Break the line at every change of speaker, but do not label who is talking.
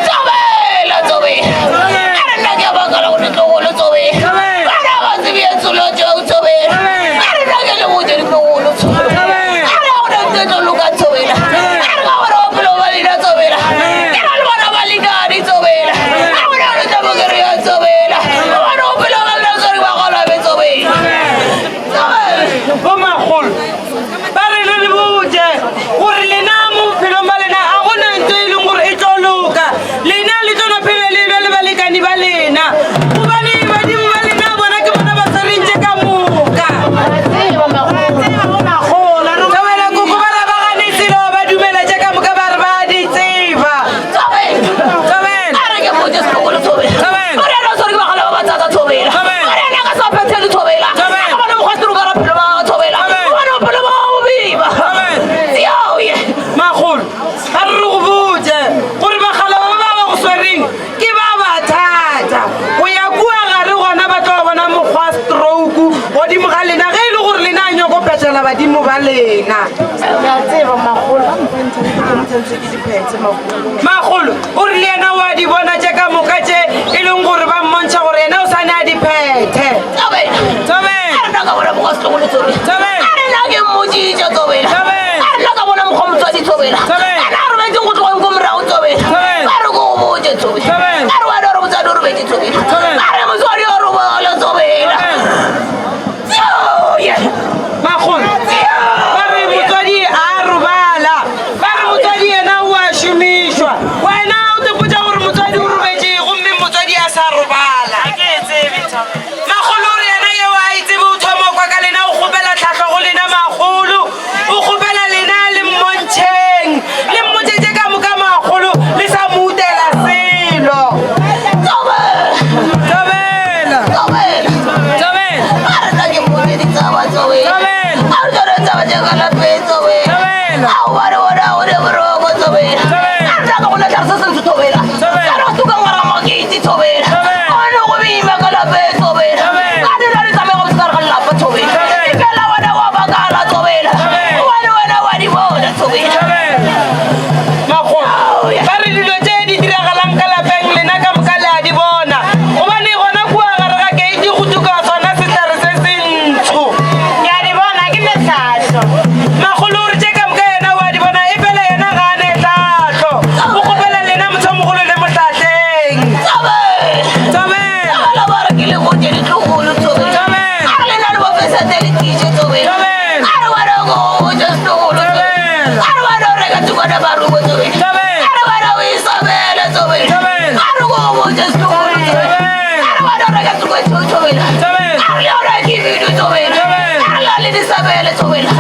Thobela, thobela. A re nna ke a makala gore ditlogolo, thobela. Ba re ga ba tsebe ya tsholo tšeo, thobela. A re nna ke le botše ditlogolo, thobela. A re ga gona ntho e tlo loka, thobela. A re ka gore bophelo ba lena, thobela. Ke na le bona balekane, thobela. A gona gore tla mo kry-a, thobela. Gobane bophelo ba lena sorry ba gona be, thobela. Thobela.
Bomakgolo ba re re le botše gore lena mo bophelong ba lena ga gona ntho e leng gore e tlo loka. Lena le tlo no phela le elwa le balekani ba lena, gobane badimo ba lena bona ke bona ba swereng tše ka moka. Thobela koko ba ra ba gane selo, ba dumela tše ka moka ba re ba di tseba. Thobela.
A re ke botše setlogolo, thobela.
Thobela.
O re yena o swerwe ke bagala ba ba thata, thobela.
Thobela.
O re yena a ka se ba phethele, thobela.
Thobela.
A ka bona mokgwa wa ka bophelo ba gagwe, thobela.
Thobela.
Gobane bophelo ba gagwe bo boima.
Thobela.
Tšeoye.
Makgolo, a re re go botše gore bagala ba ba ba go swereng ke ba ba thata. Go ya kua gare gona ba tlo bona mokgwa stroke godimo ga lena ge e le gore lena a nyoko phethela badimo ba lena.
Ke a tseba makgolo, a mpentse ke tshwanetse ke di phethe makgolo.
Makgolo o re le yena o a di bona tše ka moka tše e leng gore ba mmontšha gore yena o sa ne a di phethe.
Thobela.
Thobela.
A re nna ka bona mokgwa setlogolo, thobela.
Thobela.
A re nna ke mmotšitše, thobela.
Thobela.
A re nna ka bona mokgwa motswadi, thobela.
Thobela.
A re a robetšeng go tlogeng ko morago, thobela.
Thobela.
A re ko go botše, thobela.
Thobela.
A re wena o re motswadi o robetše, thobela.
Thobela.
A re motswadi o robala, thobela.
Thobela.
Tšeoye.
Makgolo, ba re motswadi a robala, ba re motswadi yena o a šomišwa. Wena o tlo potša gore motswadi o robetše gomme motswadi a sa robala. Makgolo o re yena yeo a e tsebe, o thoma go kwa ka lena, o kgopela tlhahlo go lena makgolo, o kgopela lena le mmontšheng, le mmotše tše ka moka makgolo, le sa mo utela selo.
Thobela.
Thobela.
Thobela.
Thobela.
A re nna ke mmotše ditaba, thobela.
Thobela.
A re tsone taba tša ka lapeng, thobela.
Thobela.
A o bane bona o ne boroko, thobela.
Thobela.
A re nna ka gona tlhare se sentsho, thobela.
Thobela.
Ka re tuka ngwana makete, thobela.
Thobela.
A ne go boima ka lapeng, thobela.
Thobela.
A ne na le tsamaya go botse ka lelapa, thobela.
Thobela.
Efela wena wa makala, thobela.
Thobela.
Gobane wena wa di bona, thobela.
Thobela. Makgolo, ba re dilo tše di diragalang ka lapeng lena ka moka le a di bona, gobane gona kua gare ga keiti go tuka sona sehlare se sentsho.
Ke a di bona, ke mehlahlo.
Makgolo o re tše ka moka yena o a di bona, efela yena ga a ne tlhahlo. O kgopela lena mothomogolo le mo hlahleng.
Thobela.
Thobela.
Thobela ba re ke le botše ditlogolo, thobela.
Thobela.
A re lena le bofesete le tiiše, thobela.
Thobela.
A re wena o ko go botše setlogolo, thobela.
Thobela.
A re wena o reka tsukwana marumo, thobela.
Thobela.
A re wena o isabele, thobela.
Thobela.
A re ko go botše setlogolo, thobela.
Thobela.
A re wena o reka tsukwa tšhweu, thobela.
Thobela.
A re le yona ke bidu, thobela.
Thobela.
A re le le disabele, thobela.